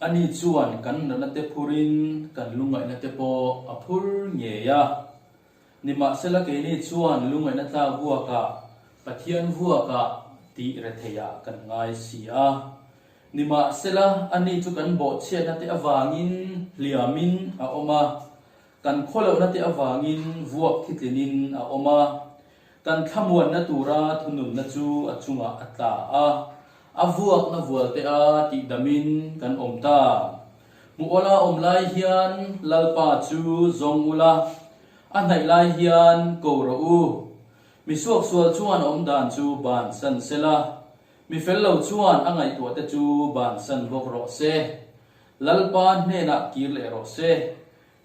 Ani chuan kan natna te phurin kan lungngaihna te pawh a phur ngei a. Nimahsela keini chuan lungngaihna tlak vuakah, Pathian vuakah tih retheiah kan ngai si a. Nimahsela ani chu kan bawhchhiatna te avangin hliamin a awm a, kan khawlohna te avangin vuak thitlinin a awm a. Kan thlamuanna tura thununna chu a chungah a tla a, a vuakna vualte a tihdamin kan awm ta. Hmuhawla awm lai hian Lalpa chu zawng ula, a hnaih lai hian ko rawh u. Mi suaksual chuan a awmdan chu bansan sela, mi fel lo chuan a ngaihtuahte chu bansan bawk rawh se. Lalpa hnenah kir leh rawh se.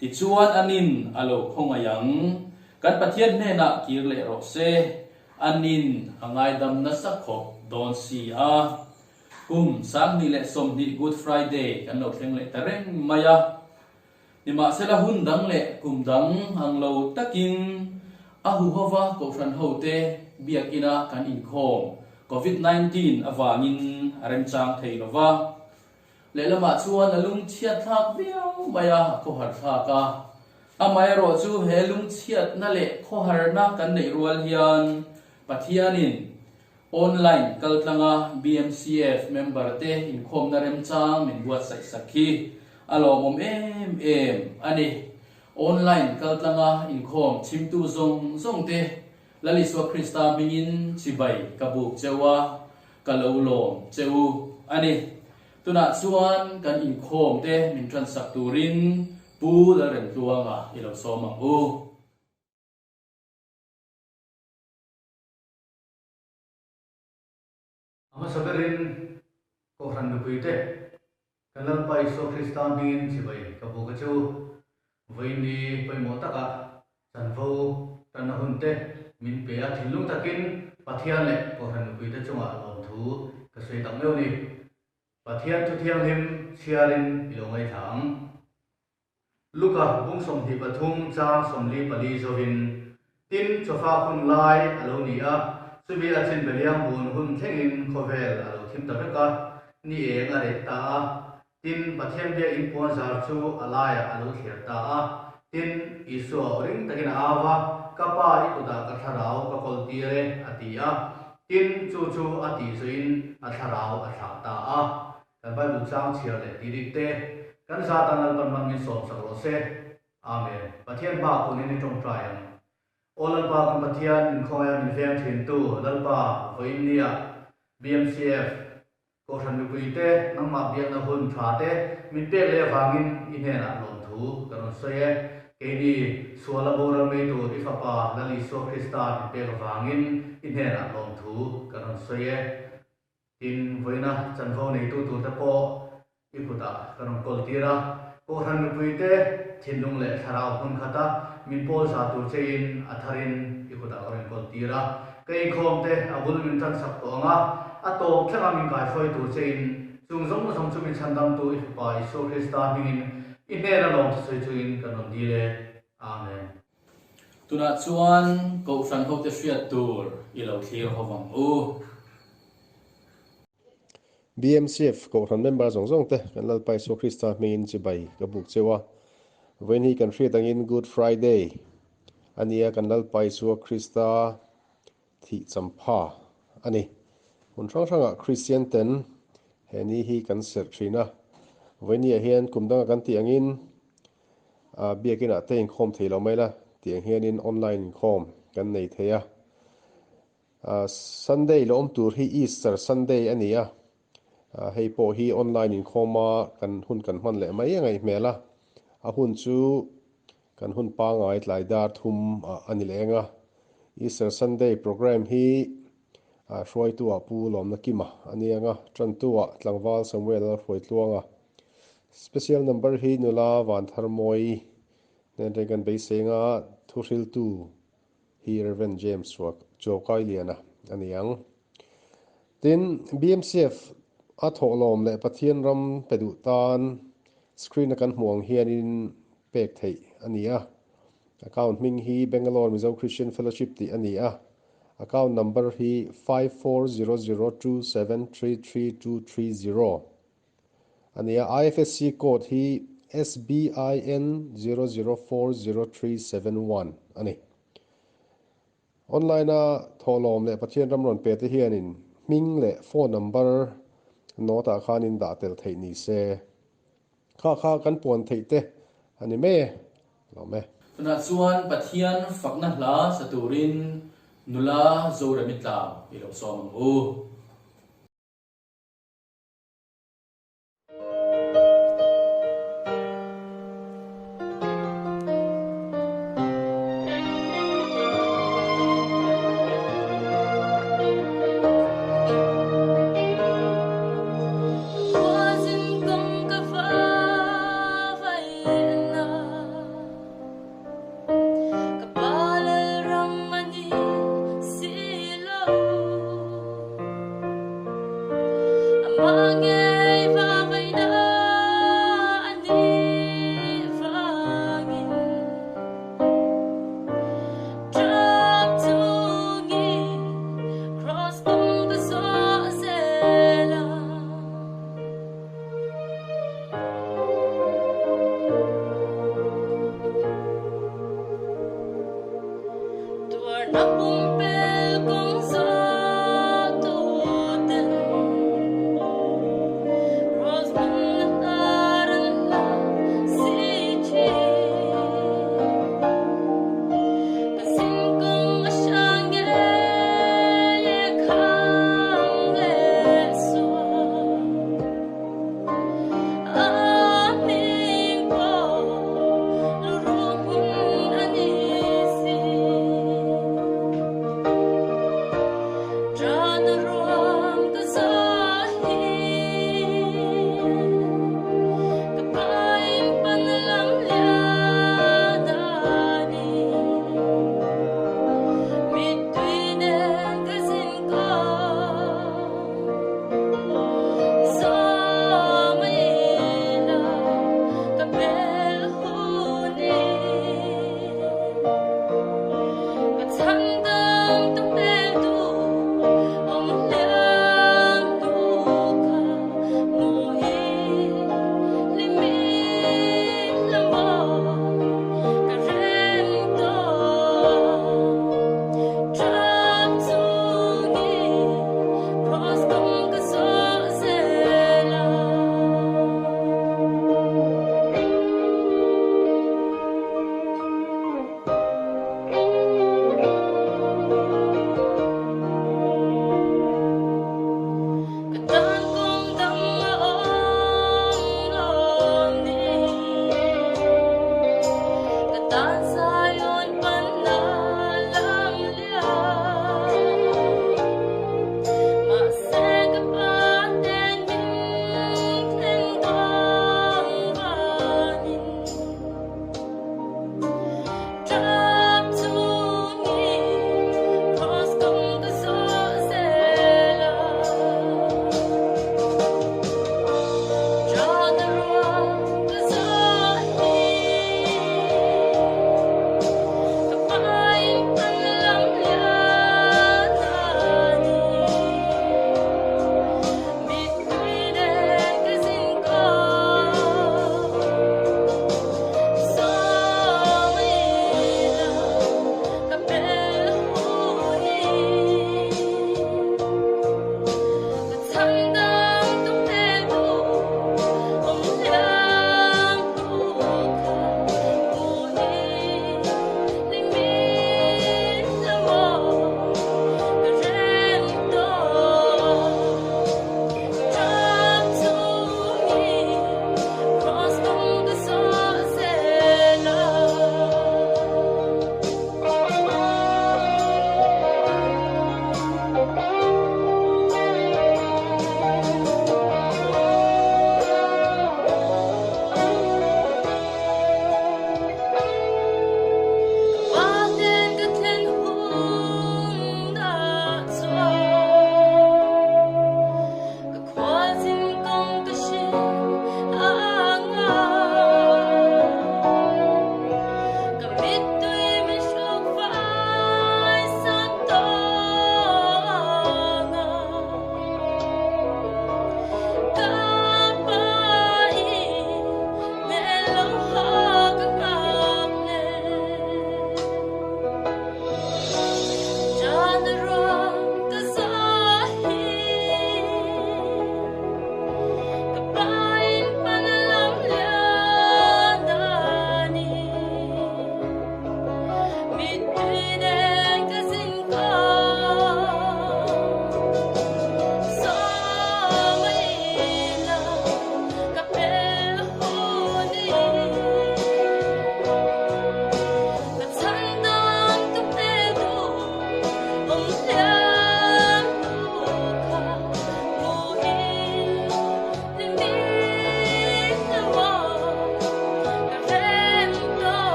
Tichuan anin a lo khawngaih ang. Kan Pathian hnenah kir leh rawh se. Anin a ngaidam nasa khawp dawn si a. Kum 2020 Good Friday kan lo thleng leh ta reng mai a. Nimahsela hun dang leh kum dang ang lo takin a huhova Kohhran hote biakina kan inkhawm Covid 19 avangin a remchang thei lova. Lehlamah chuan a lungchhiat thlak viau mai a, a khawhar thlak a. Amaherawh chu he lungchhiatna leh khawharna kan neih rual hian Pathianin online kaltlanga BMCF member te inkhawmna remchang min buatsaih sak hi a lawmawm em em a ni. Online kaltlanga inkhawm chhimtu zawng zawng te Lal Isua Krista hmingin chibai ka buk cheu a, ka lo lawm che u a ni. Tunah chuan kan inkhawm te min ṭansak turin Pu Lalremtluanga i lo sawm ang u. A hmasa berin Kohhran mipuite kan Lalpa Isua Krista hmingin chibai ka buk a che u. Vawiin ni pawimawh takah chanvo tanna hun te min pe a, thinlung takin Pathian leh Kohhran mipuite chungah lawmthu ka sawi tak meuh a ni. Pathian thu thianghlim chhiarin i lo ngaithla ang. Luka bung 23 chang 44 zovin, Tin, chawfa hun lai a lo ni a, chumi a chin beliang bun hun thlengin khawvel a lo thim ta vek a, ni eng a reh ta a. Tin, Pathian biak in puan zar chu a laiah a lo thler ta a. Tin, Isua aw ring takin a au va, Ka Pa, i kutah ka thlarau ka kawl tir e, a ti a. Tin, chu chu a tih zuiin a thlarau a thlah ta a. Kan Bible chang chhiar leh tih rik te, kan zatan Lalpan man min sawmsak rawh se. Amen. Pathian hma kunin i tawngtai ang. Aw Lalpa kan Pathian, min khawngaih a min veng thintu Lalpa, vawiin nia BMCF Kohhran mipuite nangmah biakna hun tha te min pek leh avangin i hnenah lawmthu ka rawn sawi e. Keini suala boral mai tur i Fapa Lal Isua Krista min pek avangin i hnenah lawmthu ka rawn sawi e. Tin, vawiina chanvo neitu turte pawh I kutah ka rawn kawl tir a, Kohhran mipuite thinlung leh thlarau hmun khata min pawl za tur chein a tharin i kutah ka rawn kawl tir a. Ka inkhawm te a bul min tansak tawh ang a, a tawp thlenga min kaihruai tur chein chung zawng zawng chu min chhandamtu i Fapa Isua Krista hmingin i hnena lawmthu sawi chungin kan rawn dil e. Amen. Tunah chuan Kohhran hote hriat tur i lo thlir ho vang u. BMCF Kohhran member zawng zawng te kan Lalpa Isua Krista hmingin chibai ka buk cheu a. Vawiin hi kan hriat angin Good Friday a nia, kan Lalpa Isua Krista thih champha a ni. Hmun hrang hrangah Kristian ten he ni hi kan serh thin a. Vawiin hian kum danga kan tih angin biakinah te inkhawm thei lo mai la, tiang hianin online inkhawm kan nei thei a. Sunday la awm tur hi Easter Sunday a ni a, hei pawh hi online inkhawma kan hun kan hman leh mai a ngaih hmel a, a hun chu kan hun pangai tlai dar thum ah a ni leh eng a. Easter Sunday program hi hruaitu ah Pu Lawmna Kima a ni ang a, tantu ah Tlangval Samuel Lalhruaitluanga. Special number hi nula Vantharmawii nen reng kan beisei anga thuhriltu hi Rev. James Chuaukailiana a ni ang. Tin, BMCF a thawhlawm leh Pathian ram pe duh tan screen a kan hmuh ang hianin pek theih a ni a. Account hming hi Bangalore Mizo Christian Fellowship tih a ni a. Account number hi 54002733230. a ni a, IFSC code hi SBIN 0040371 a ni. Online-a thawhlawm leh Pathian ram rawn pe te hianin hming leh phone number note-ah khan in dah tel theih ni se. Kha kha kan puan theih te a ni mai e, lawm e. Tunah chuan Pathian fakna hla sa turin nula Zoremi tlau i lo sawm ang u.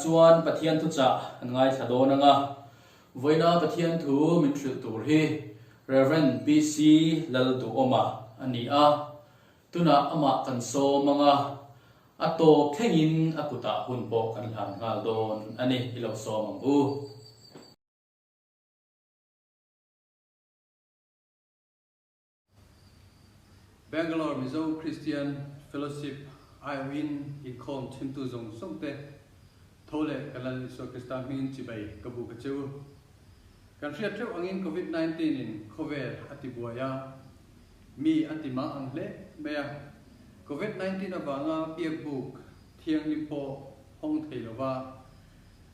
Tunah chuan Pathian thuchah kan ngaithla dawn ang a, vawiina Pathian thu min hrilh tur hi Rev. PC Lalduhawma a ni a, tunah amah kan sawm ang a, a tawp thlengin a kutah hun pawh kan hlan nghal dawn a ni, i lo sawm ang u. Bangalore Mizo Christian Fellowship aiawhin inkhawm chhimtu zawng zawng te tho leh kan Lal Isua Krista hmingin chibai ka buk a che u. Kan hriat theuh angin Covid 19 in khawvel a ti buai a, mi a ti mah ang hle mai a. Covid 19 avanga piakbuk thianghlim pawh hawng thei lova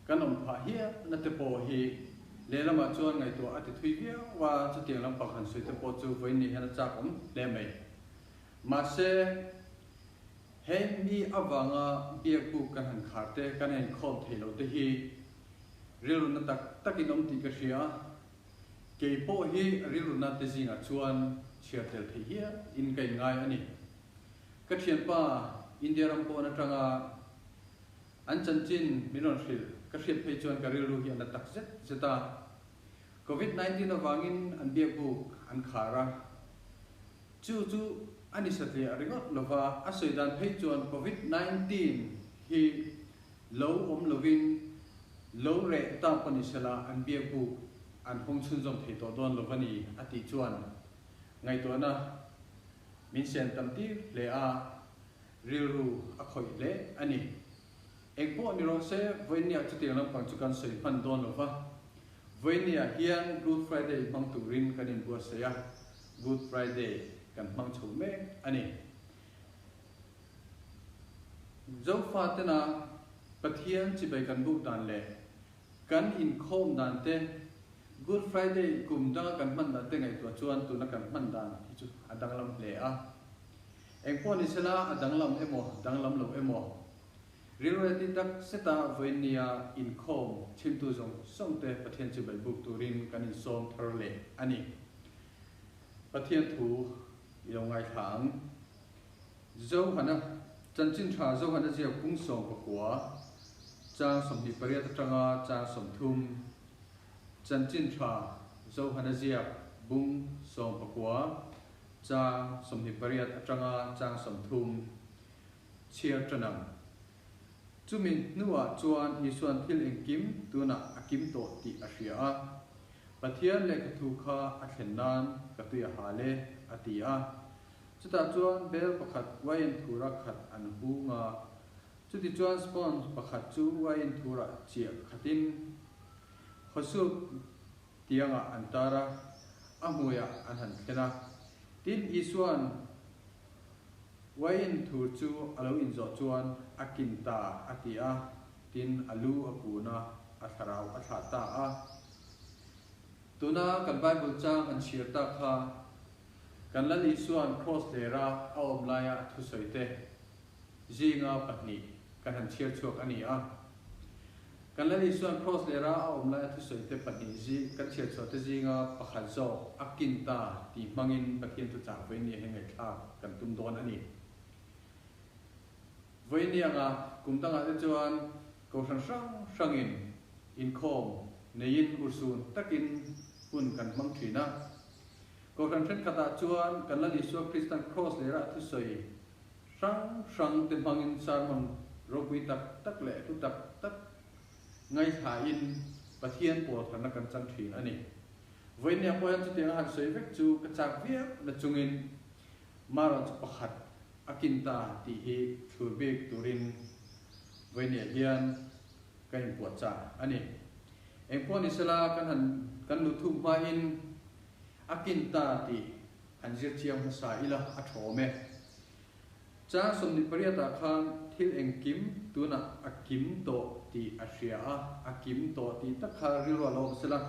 Kan awm phah hial na te pawh hi lehlamah chuan ngaihtuah a ti thui viau a, chutiang lampang han sawi te pawh chu vawiin ni hian a chak awm hle mai. Mahse, he mi avanga biakbuk kan han khar te, kan han inkhawm thei lo te hi rilruna tak takin awm tih ka hria a, kei pawh hi rilruna te zingah chuan chhiar tel thei hial in ka inngai a ni. Ka thianpa India ram pawn atanga An chanchin min rawn hrilh ka hriat phei chuan ka rilru hi a na tak zet zet a. Covid 19 avangin an biakbuk an khar a. Chu chu a ni satliah ringawt lova, a sawi dan phei chuan Covid 19 hi lo awm lovin lo reh ta pawh ni sela an biakbuk an hawng chhunzawm thei tawh dawn lova ni a tih chuan ngaihtuahna min sen tam tir hle a. Rilru a khawih hle a ni. Eng pawh ni rawh se, Vawinia chutiang lampang chu kan sawi hman dawn lo va. Vawinia hian Good Friday hmang turin kan inbuatsaih a, Good Friday kan hmang chho mek a ni. Zofa tena Pathian chibai kan buk dan leh kan inkhawm dan te, Good Friday kum danga kan hman dan te ngaihtuah chuan tuna kan hman dan hi chu a danglam hle a. Engpawh ni sela, a danglam emaw, danglam lo emaw, rilru ti tak seta vawinia inkhawm chhimtu zawng zawng te Pathian chu baibuk turin kan insawm thar leh a ni. Pathian thu i lo ngaithla ang. Johana, Chanchin Tha Johana ziak pung 19, chang 28 atanga chang 30, Chanchin Tha Johana ziak bung 19, Chang 28 atanga chang 30 chhiar tan ang. Chumi hnuah chuan Isuan thil engkim tunah a kim tawh tih a hria a. Pathian lehkhathu kha a thlen nan ka tui a hal e, a ti a. Chutah chuan bel pakhat uaiin thura khat an hung a. Chutichuan sponge pakhat chu uaiin thura chiah khatin Hosuk tiangah an tar a, a hmuiah an han thlen a. Tin, Isua'n uaiin thur chu a lo inzawh chuan a kin ta a ti a, tin, a lu a kun a, a thlarau a thlah ta a. Tuna kan Bible chang han chhiar tak kha, kan Lal Isua'n Kraws lera a awm laia a thusawi te zinga pahnih kan han chhiar chhuak a ni a. Kan Lal Isua'n Kraws lera a awm laia thusawi te pahnih zi kan chhiar chhuah te zinga pakhat zawk a kin ta tih hmangin Pathian thuchah vawinia hi ngaihthlak kan tum dawn a ni. Vawinia anga kum dangah te chuan Kohhran hrang hrangin inkhawm neiin urhsun takin hun kan hmang thin a. Kohhran thenkhatah chuan kan Lal Isua Kristan Kraws lera a thusawi Hrang hrang te hmangin sermon ropui tak tak leh hlu tak tak ngaithlain Pathian pawl tharna kan chang thin a ni. Vawinia pawh hian chutianga han sawi vek chu ka chak viau na chungin Maron chu pakhat a kin ta tih hi thlur bik turin vawinia hian ka inpuahchah a ni. Engpawh ni sela kan han kan luh thuk hmain a kin ta tih Han zir chiang hmasa ila a thawm e. Chang 28 ah khan thil engkim tunah a kim tawh tih a hria a, a kim tawh tih tak kha rilru a lo awm sela.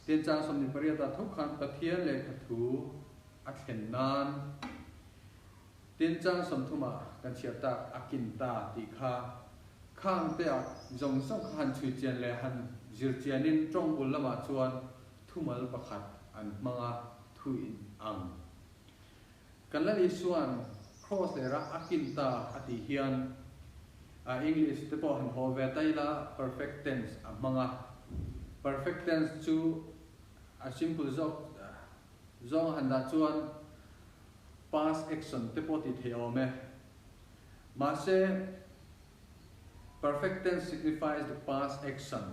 Tin chang 28 ah tho khan Pathian lehkha thu a thlen nan tin chang 30 ah kan chhiar tak a kin ta tih kha khang te ah zawng zawng kha han chhui chian leh han zir chianin tawng bul lamah chuan Thumal pakhat an hmang a, thu in ang. Kan Lal Isua'n Kraws lera a kin ta a tih hian English te pawh han haw ve ta ila perfect tense a hmang a. Perfect tense chu a simple zawk zawng a han dah chuan past action te pawh tih theih a awm e. Mahse perfect tense signifies the past action,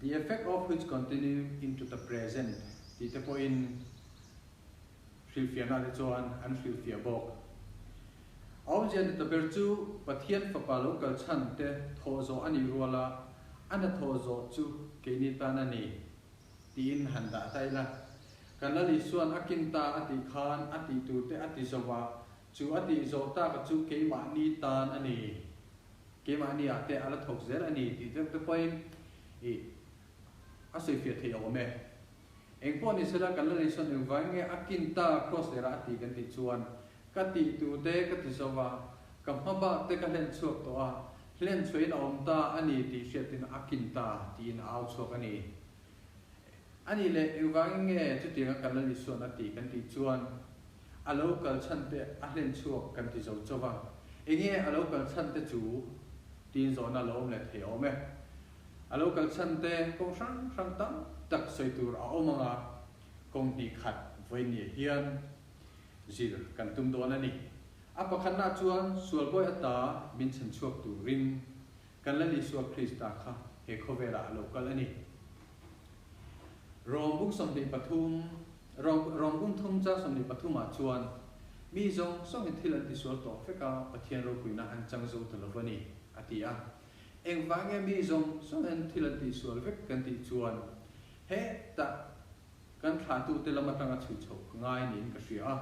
the effect of which continue into the present tih te pawhin Hrilhfiahna te chuan an hrilhfiah bawk. A awmzia ni ta ber chu Pathian Fapa lo kal chhan te thawh zawh a nih ruala a hnathawh zawh chu keini tan a ni tiin han dah ta ila. Kan Lal Isua'n a kin ta a tih khan a tih tur te a ti zawh a, chu a tih zawh taka chu keimahni tan a ni, keimahni ah te a la thawk zel a ni tih deuh te pawhin i a sawifiah theih awm e. Eng pawh ni sela kan la Lisuan engvai nge a kin ta cross lera a ti kan tih chuan ka tih tu te ka ti zo va, ka hma bak te ka hlen chhuak tawh a, hlen chhuahin a awm ta a ni tih hriatin a kin ta tiin a au chhuak a ni. A nih leh engvangin nge chutianga kan la Lisuan a ti kan tih chuan a lo kal chhan te a hlen chhuak kan ti zo chauh va, enge a lo kal chhan te chu tiin zawhna a lo awm leh thei awm e. A lo kal chhan te kawng hrang hrang tam tak sawi tur a awm ang a, kawng hnih khat vawinia hian zir kan tum dawn a ni. A pakhatna chuan sualbawi ata min chhan chhuak turin kan Lal Isua Krista kha he khawvelah a lo kal a ni. Rom bung 23, Rom bung thum chang 23 ah chuan mi zawng zawngin thil an tisual tawh vek a, Pathian ropuina an chang zo ta lo a ni, a ti a. Engvah nge mi zawng zawngin thil an tihsual vek kan tih chuan hetah kan thlahtute lam atanga chhui chhoh ka ngai niin ka hria a.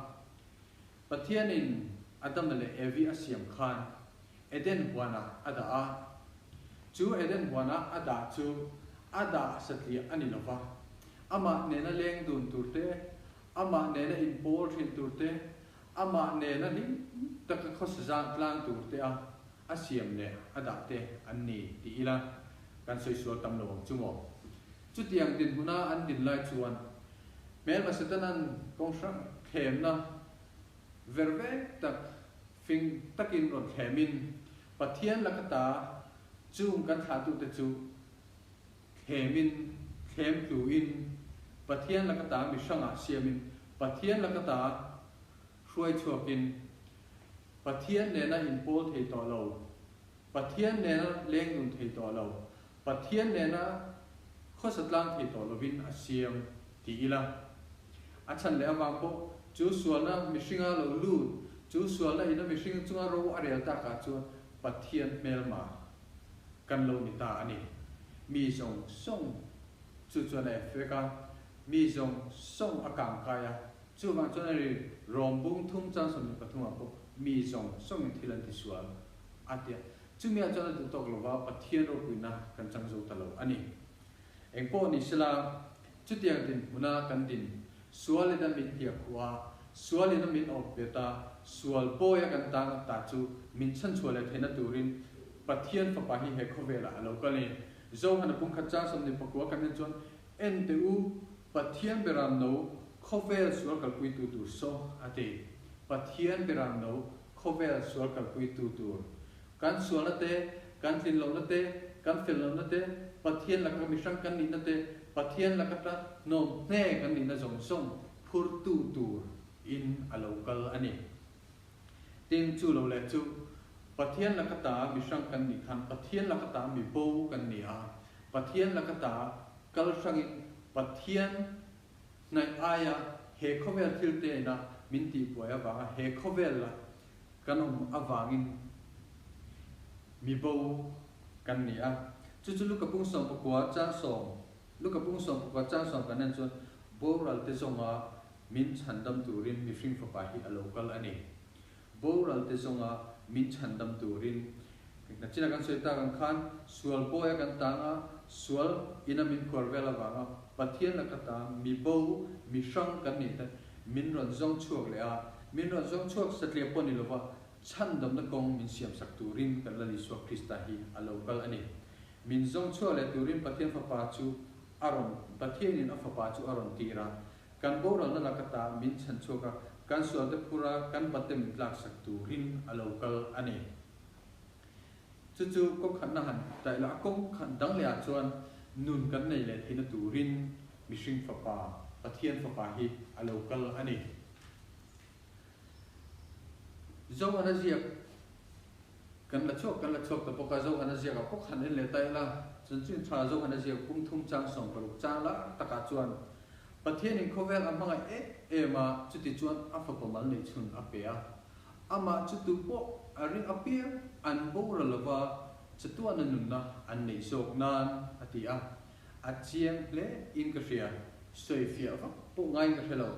Pathianin Adama leh Evi a siam khan Eden huanah a dah a. Chu Eden huana a dah chu a dah satliah a ni lova, amah nena leng dun tur te, amah nena inpawl thin tur te, amah nena hlim taka khawsa zan tlang tur te a a siam leh a dah te an ni ti ila kan sawi sual tam lo ang chu maw? Chutiang dinhmuna an din lai chuan hmelma Setanan kawng hrang thlemna ver vek tak fing takin rawn thlemin Pathian laka ta chung kan thlahtute chu thlemin thlem tluin Pathian laka ta mi hrangah siamin Pathian laka ta hruai chhuakin Pathian nena inpawl thei tawh lo, Pathian nena leng dun thei tawh lo, Pathian nena khawsa tlang thei tawh lovin a siam ti ila. A chhan leh avang pawh chu sualna mihringa lo lut, chu sualna ina mihring chunga ro a rel takah chuan Pathian hmelma kan lo ni ta a ni. Mi zawng zawng chu chuan a effect a, mi zawng zawng a kangkai a, Chuvang chuan a ri rawm bung thum chang 23 ah pawh mi zawng zawngin thil an tisual a tia. Chumi ah chuan a duh tawk lova Pathian ropuina kan chang zo ta lo a ni. Eng pawh ni sela, chutiang dinhmuna kan din sualin a min hliah khuh a, sualin a min awp bet a, sual pawi a kan tang a ta chu min chhanchhuah leh theihna turin Pathian Fapa hi he khawvelah a lo kal a ni. Johana pungkhat chang 29 kan en chuan En teh u, Pathian beram no khawvel sual kalpuitu tur saw a ti. Pathian beram no khawvel sual kalpuitu tur. Kan sualna te, kan tlin lohna te, kan fel lohna te, Pathian laka mihrang kan nihna te, Pathian laka ta hnawm hne kan nihna zawng zawng phurtu tur in a lo kal a ni. Tin, chu lo leh chu, Pathian laka ta mihrang kan nih khan Pathian laka ta mi bo kan ni a, Pathian laka ta kal hrangin Pathian hnaih aia he khawvel thil teina min tihbuai avanga he khawvel la kan awm avangin mi bo kan ni a. Chu chu Luka pung 19 chang sawm, Luka pung 19 chang sawm kan en chuan boral te zawnga min chhandam turin mihring fapa hi a lo kal a ni. Boral te zawnga min chhandam turin nachina kan sawi tak ang khan sual pawia kan tang a, sual ina min phuar vel avanga Pathian laka tang mi bo, mi hrang kan nih te min rawn zawng chhuak leh a, min rawn zawng chhuak satliah pawh ni lova chhandamna kawng min siamsak turin kan Lal Isua Krista hi a lo kal a ni. Min zawng chhuak leh turin Pathian fapa chu a rawn, Pathianin a fapa chu a rawn tir a, Kan boralna laka ta min chhan chhuak a, kan sualte phur a, kan batte min tlaksak turin a lo kal a ni. Chu chu kawng khatna han taih lah a kawng khat dang leh ah chuan nun kan nei leh theihna turin mihring fapa, Pathian fapa hi a lo kal a ni. Zohana ziak kan la chhuak kan la chhuak ta bawk a, Zohana ziakah pawh khan en leh ta ila, chanchin tha Zohana ziak pum thum chang 16 chang lar takah chuan Pathianin khawvel a hmangaih em em a, chuti chuan a fapa mal neih chhun a pe a, amah chu tu pawh a ring apiang an boral lova chatuahna nunna an neih zawk nan a ti a, a chiang hle in ka hria, sawi fiah vak pawh ngaiin ka hre lo,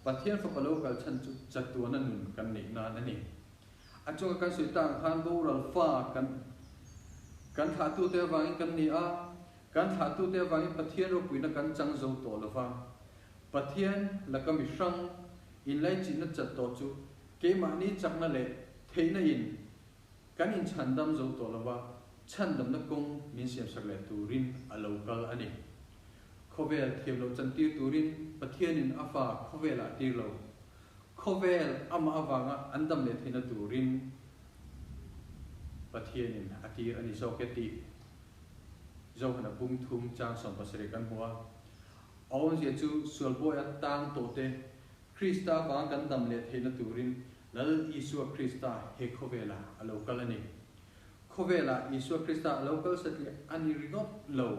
Pathian fapa lo kal chhan chu chatuahna nun kan neih nan a ni. A chunga kan sawi tak ang khan boral fa kan kan thlahtute avangin kan ni a, Kan thlahtute avangin Pathian ropuina kan chang zo tawh lo va, Pathian laka mi hrang inlaichinna chat tawh chu keimahni chakna leh theihna in kan inchhandam zo tawh lo va, chhandamna kawng min siamsak leh turin a lo kal a ni. Khawvel thiam loh chantir turin Pathianin a fa khawvelah a tir lo. Khawvel amah avanga an dam leh theihna turin Pathianin a tir a ni zawk e tih Zohana bung thum chang 17 kan hmu a. A awmzia chu sualbawi a tang tawh te, Krista avanga kan dam leh theihna turin Lal Isua Krista he khawvelah a lo kal a ni. Khawvelah Isua Krista a lo kal satliah a ni ringawt lo.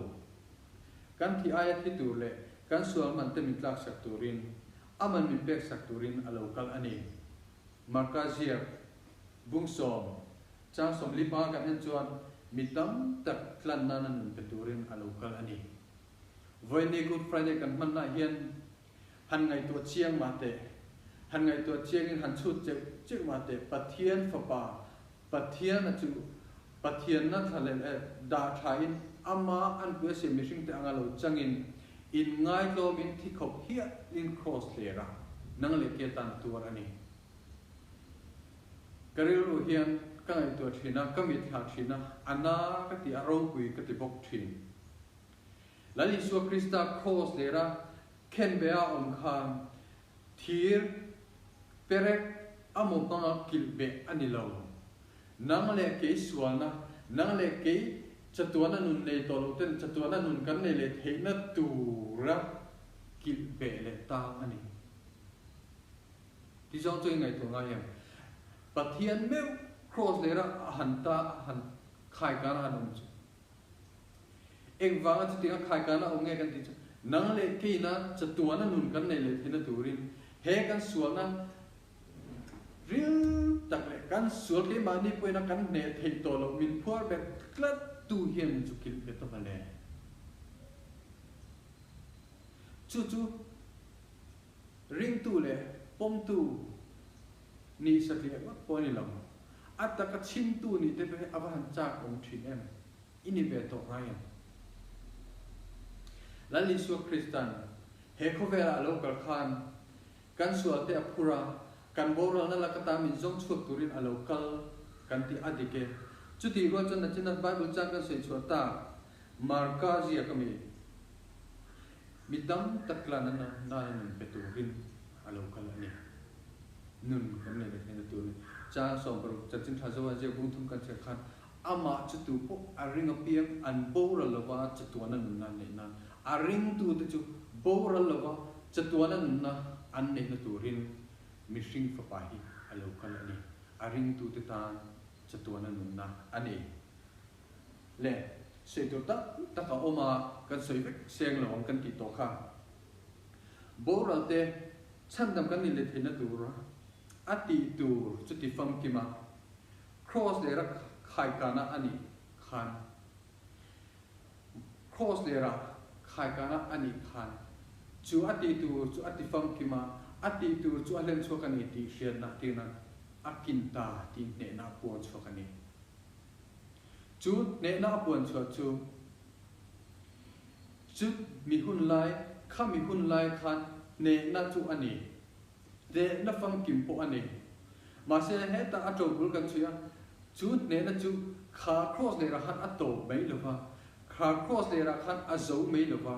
Kan thi aia thi tur leh kan sual man te min tlaksak turin, a man min peksak turin a lo kal a ni. Marka ziak bung sawm Chang 45 kan en chuan mi tam tak tlan nana nun pe turin a lo kal a ni. Vawiini Good Friday kan hmannaah hian han ngaihtuah chiang mah teh, han ngaihtuah chiangin han chhut cheuh cheuh mah teh, Pathian Fapa, Pathiana chu Pathianna thla leh dah thain ama an pui a siam mihringte anga lo changin inngaihtlawmin thi khawp hialin kraws hler a, nang leh ke tan a tuar a ni. Ka rilru hian ka ngaihtuah thin a, ka mit thlah thin a, a na ka ti, a ropui ka ti bawk thin. Lal Isua Krista kraws lera khenbe a awm khan thir perek a maw hmanga kilh beh a ni lo. Nang leh kei sualna, nang leh kei chatuana nun nei tawh loh ten chatuana nun kan nei leh theihna tura kilh beh leh tang a ni. Ti zawng chu i ngaihtuah ngai em? Pathian meuh kraws lera a han ta a han khai kan a han awm chu. Engvanga chutianga khai kan a awm nge kan tih chu nang leh keina chatuana nun kan nei leh theihna turin he kan sualna ril tak leh kan sual keimahni pawhin a kan hneh theih tawh loh min phuar bet tlat tu hian min chu kilh bet a mawle. Chu chu Ringtu leh pawmtu nih satliah ngawt pawh a ni lo. A taka chhimtu nih te pawh hi a va han chak awm thin em? I ni ve tawh ngai em? Lal Isua Kristan he khawvelah a lo kal khan kan sualte a phur a, kan boralna laka ta min zawng chhuak turin a lo kal kan tih a dik e. Chutih rual chuan nachina Bible chang kan sawi chhuah tak Marka ziak a mi. Mi tam tak tlan a nana nun pe turin a lo kal a ni. Nun kan nei leh theihna tur a ni. Chang 60 chanchin tha zo a ziak bung thum kan chhiar khan amah chu tu pawh a ring apiang an boral lova chatuana nunna an neih nan a ringtute chu boral lova chatuana nunna an neihna turin mihring fapa hi a lo kal a ni. A ringtute tan chatuana nunna a ni. Le, sawi tur tak tak a awm a, kan sawi vek seng lo ang kan tih tawh kha. Boral te chhandam kan inlet theihna tur a tih tur chu ti famkim a, Kraws lera khaikana a nih khan Kraws lera khaikana a nih khan chu a tih tur chu a ti famkim a, a tih tur chu a hlen chhuak a ni tih hriatna tirna a kin ta tih hnehna a puang chhuak a ni. Chu hnehna a puan chhuah chu chu mi hun lai, kha mi hun lai khan hnehna chu a ni. Hnehna famkim pawh a ni. Mahse hetah a tobul kan chhui a, chu hnehna chu kha kraws lerah khan a tawp mai lo va, kha kraws lerah khan a zo mai lo va,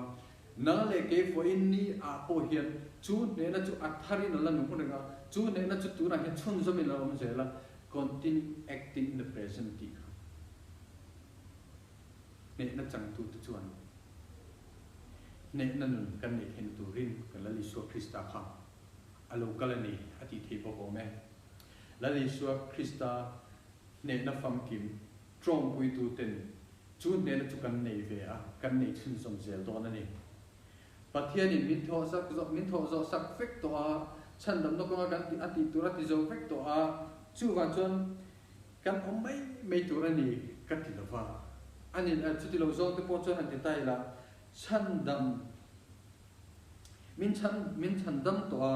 nang leh kei vawiin ni ah pawh hian chu hnehna chu a tharin a la nung reng a, chu hnehna chu tunah hian chhunzawmin a la awm zel a, Continue acting in the present tih kha. Hnehna changtute chuan hnehna nun kan neih theihna turin kan Lal Isua Krista kha a lo kal a ni a tih theih bawk awm e. Lal Isua Krista hnehna famkim tawngpuituten chu hnehna chu kan nei ve a, kan nei chhunzawm zel dawn a ni. Pathianin min thawh sak zawh min thawh zawh sak vek tawh a, chhandamna kawnga kan tih a tih tur a ti zo vek tawh a, chuvang chuan kan awm mai mai tur a ni ka ti lo va. A ni chuti lo zawng te pawh chuan han ti ta ila, chhandam min chhan min chhandam tawh a,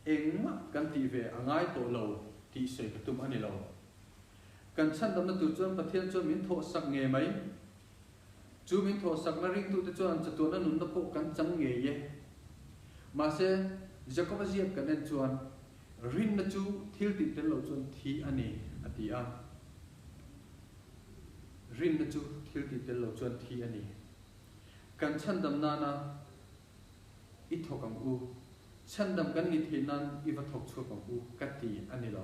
engmah kan tih ve a ngai tawh lo tih sawi ka tum a ni lo. Kan chhandamna tur chuan Pathian chuan min thawh sak ngei mai. Chu min thawhsakna ringtute chuan chatuahna nunna pawh kan chang ngei e. Mahse, Jakoba ziak kan en chuan, Rinna chu thil tih tel lo chuan thi a ni, a ti a. Rinna chu thil tih tel lo chuan thi a ni. Kan chhandam nana i thawk ang u, chhandam kan ni theih nan i va thawk chhuak ang u ka ti a ni lo.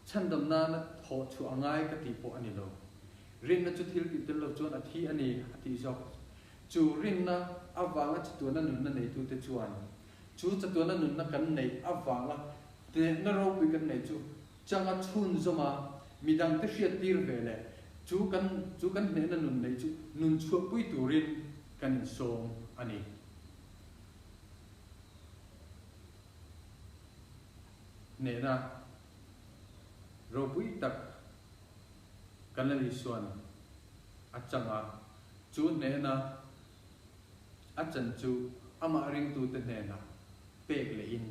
Chhandam nana thawh chhuah a ngai ka tih pawh a ni lo. Rinna chu thil tih tel lo chuan a thi a ni, a tih zawk. Chu rinna avanga chatuana nunna neitute chuan chu chatuana nunna kan neih avanga hnehna ropui kan neih chu changa chhunzawma midangte hriattir ve leh chu kan chu kan hnehna nun neih chu nun chhuahpui turin kan insawm a ni. Hnehna ropui tak kan la Isua'n a chang a, chu hnehna a chan chu amah ringtute hnenah pek lehin,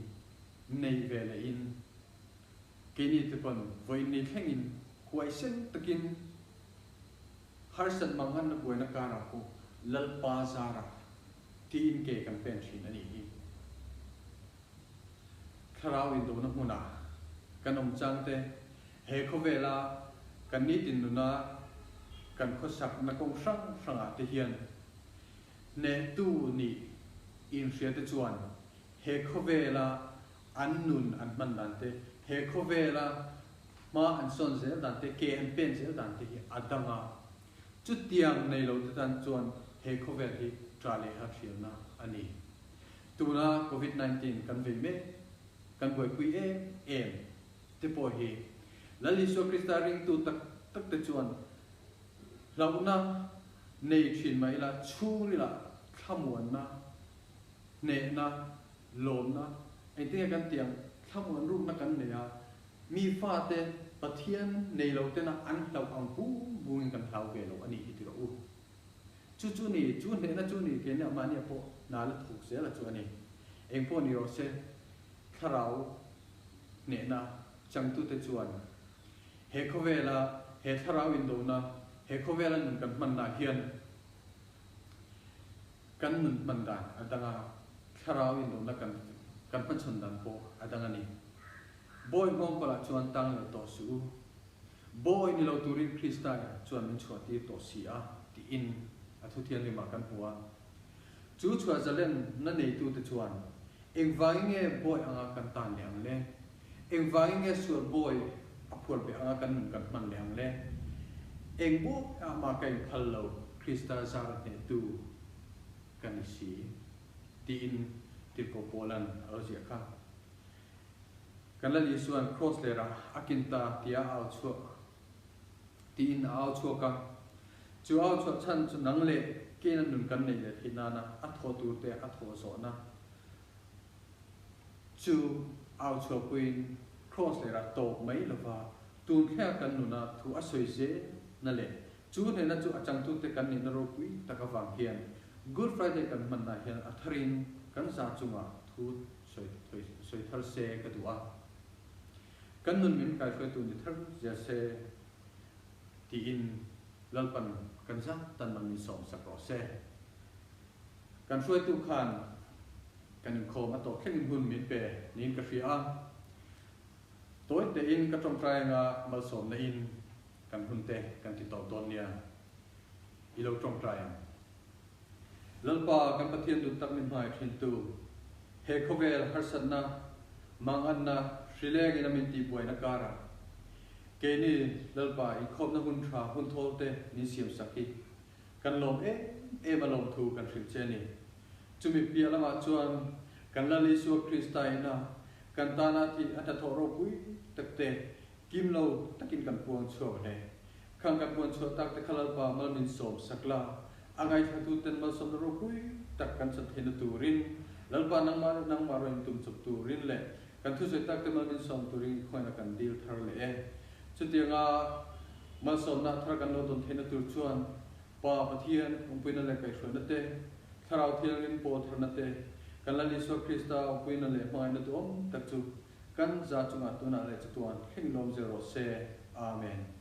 nei ve lehin, keini te pawn vawiin thlengin huaisen takin harsat manganna buaina karah pawh Lalpa zarah tiin ke kan pen thin a nih hi. Thlarau indona hmunah kan awm chang te, he khawvela kan nitin nuna kan khawsakna kawng hrang hrangah te hian hnehtu nih inhria te chuan he khawvela an nun an hman dan te, he khawvela hma an sawn zel dan te, ke an pen zel dan te hi a dang a. Chutiang nei lo te tan chuan he khawvel hi ṭah leh hrialna a ni. Tuna Covid 19 kan vei mek, kan buaipui em em te pawh hi Lal Isua Krista ringtu tak tak te chuan hlauhna nei thin mah ila chhungrilah thlamuanna, hnehna, lawmna engtin nge kan tih ang thlamuan rukna kan nei a, mi fate Pathian nei lo tena an hlauh ang bung bungin kan hlau ve lo a nih hi ti rawh u. Chu chu ni, chu hnehna chu ni keini ah mahni ah pawh hna la thawk zel a chu a ni. Eng pawh ni rawh se, thlarau hnehna changtute chuan he khawvela he thlarau indona, he khawvela nun kan hmanna hian kan nun hman dan a dang a, thlarau indona kan kan hmachhawn dan pawh a dang a ni. Bawi nghawngkawlah chuan tang leh tawh suh u. Bawi ni lo turin Krista chuan min chhuahtir tawh si a, tiin a thuthianghlimah kan hmu a. Chu chhuah zalenna neitute chuan, Engvangin nge bawi anga kan tan leh ang le? Engvangin nge sual bawi a phuar beh anga kan nun kan hman leh ang le? Eng bawiah mah ka inphal lo, Krista zara hnehtu ka ni si, tiin Tirhkoh Paula'n a lo ziah kha. Kan Lal Isua'n Kraws lerah a kin ta tia a au chhuak tiin a au chhuak a. Chu au chhuah chhan chu nang leh keina nun kan neih leh theih nana a thawh tur te a thawh zawhna chu au chhuahpuiin Kraws lerah tawp mai lova tun thlenga kan nuna thu a sawi zelna leh chu hnehna chu a changtute kan nihna ropui tak avang hian Good Friday kan hmanna hian a tharin kan za chungah thu Sawi thar se ka duh a, kan nun min kaihruaitu ni thar zel se tiin Lalpan kan zat tan man min sawm sak rawh se. Kan hruaitu khan kan inkhawm a tawh thlengin hun min pe niin ka hria a, tawi tein ka tawngtai anga malsawmna in kan hun te kan ti tawp dawn nia, i lo tawngtai ang. Lalpa kan Pathian duh tak min hmangaih thintu, he khawvel harsatna, manganna, hrilengin a min tihbuaina karah, Keini Lalpa inkhawmna hun tha hun thawl te min siam sak hi kan lawm em em a lawmthu kan hrilh che a ni. Chumi piah lamah chuan kan Lal Isua Krista ina kan tana thih a hnathawh ropui tak te kim lo takin kan puang chhuak hle. Khang kan puan chhuah tak te kha Lalpa mal min sawm sak la, a ngaithlatu ten malsawmna ropui tak kan chan theihna turin Lalpa nangmah leh nangmah rawn intum chawp turin leh kan thusawi tak te mal min sawm turin i khawngaihna kan dil thar leh e. Chutianga malsawmna thar kan lo dawn theihna tur chuan Pa Pathian awmpuina leh kaihhruaina te, Thlarau Thianghlim pawl tharna te, kan Lal Isua Krista awmpuina leh hmangaihna duhawm tak chu kan za chungah tunah leh chatuan thleng lawm zel rawh se. Amen.